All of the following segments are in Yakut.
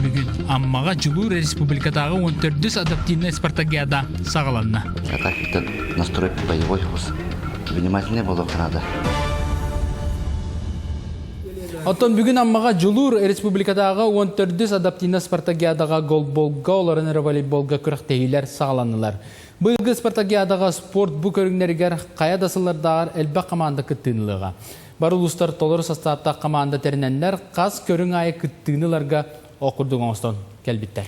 Бүгүн Аммаҕа Дьулуур республикатааҕы 14-үс адаптивнай спартакиада саҕаланна. А так это настрой боевой вкус. Внимательнее буолуохха наада. Оттон бүгүн Аммаҕа Дьулуур республикатааҕы 14-үс адаптивнай спартакиадаҕа голболга олорон эрэ волейболга күрэхтэһиилэр саҕаланнылар. Быйылгы спартакиадаҕа спорт бу көрүҥнэригэр хайа да сыллардааҕар элбэх хамаанда кыттыынылыаҕа. Бары улуустар толору састааптаах хамаанда тэринэннэр хас көрүҥ аайы кыттыыны ыларга ох курдук оҥостон кэлбиттэр.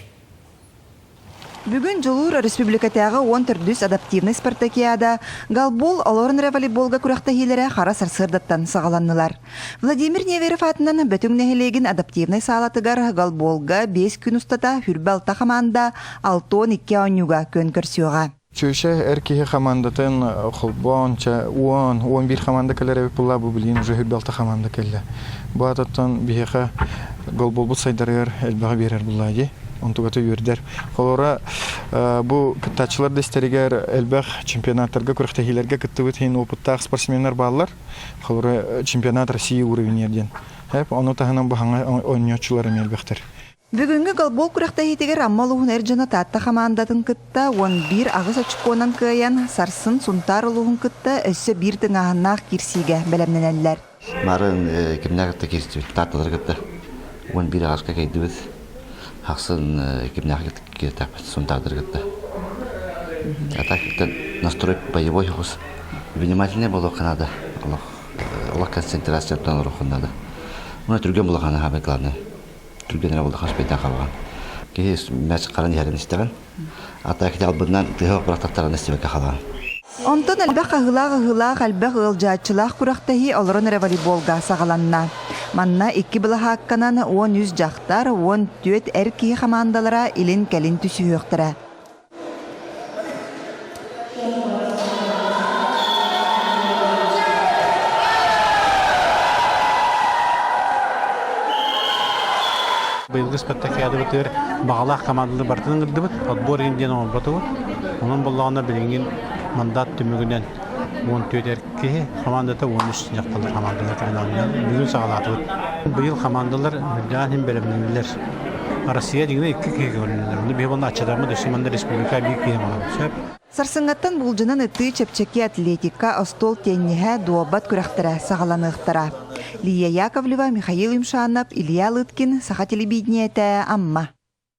Бүгүн Дьулуур республикатааҕы 14-үс адаптивнай спартакиада голбол олорон эрэ волейболга күрэхтэһиилэрэ хара сарсыардаттан саҕаланнылар. Владимир Неверов аатынан Бөтүҥ нэһилиэгин адаптивнай саалатыгар голболга 5 күн устата 26 хамаанда 62 оонньууга күөн көрсүөҕэ. Чүөчэ эр киһи хамаандатын холбоон, чэ, 10, 11 хамаанда кэлэр эбит буолла, бу билигин уже 26 хамаанда кэллэ. Бу аатыттан биһиэхэ голболбут сайдарыгар элбэҕи биэрэр буолла дии. Онтугата үөрдэр. Холобура, бу кыттааччылар да истэригэр элбэх чемпионаттарга, күрэхтэһиилэргэ кыттыбыт иһин опыттаах спортсменнар бааллар. Холобура, чемпионат России уровеньер диэн. Ону таһынан бу хаҥа оонньооччулар эмиэ элбэхтэр. Бүгүҥҥү голбол күрэхтэһиитигэр Амма улууһун эр дьоно Таатта хамаандатын кытта 11 8 очконан кыайан, сарсын Сунтаар улууһун кытта өссө биир тыҥааһыннаах киирсиигэ бэлэмнэнэллэр. Марын кимнээх кытта киирсибит? Таатталары кытта 11 аҕыска кэйдибит. Ахсын кимнээх кытта кииртэхпит Сунтаардары кытта. А так настрой боевой оҕус. Внимательнее буолуохха наада. Олох, олох концентрацияттан олоруохха наада. Мына түргэн булахана хаамай главное. Түргэн эрэ буолла хас бэйдээх халҕан. Киһи мяч харан иһэрин истэҕин. Ата кити албыннан тыһа бырахтаттаран истибэккэ халаан. Онтон элбэх хаһыылаах-ыһыылаах элбэх ыалдьааччылаах күрэхтэһии олорон эрэ волейболга саҕаланна. Манна икки былаһаакканан 13 дьахтар, 14 эр киһи хамаандалара илин-кэлин түсүһүөхтэрэ. Быйылгы спартакиадабытыгар баҕалаах команданы барытын ыҥырдыбыт, отбор иһин диэн оҥорботубут. Онон боллоҕуна билигин мандат түмүгүнэн 14 эр киһи командата 13 дьахталлар командалар кэлэн бүгүн саҕалаатыбыт. Быйыл командалар үрдээн иһин бэлэмнэннилэр. Россия дьиҥинэ икки киһи көрүннүлэр. Онно биһи уонна аччатаммыт өссө манна республика биир киһи оҥоробут сөп. Сарсыҥҥаттан булдьунан ытыы чэпчэки атлетика, остуол тенниһэ, дуобат күрэхтэрэ саҕаланыахтара. Лия Яковлева, Михаил Юмшанов, Илья Лыткин, Саха телевидениетэ, Амма.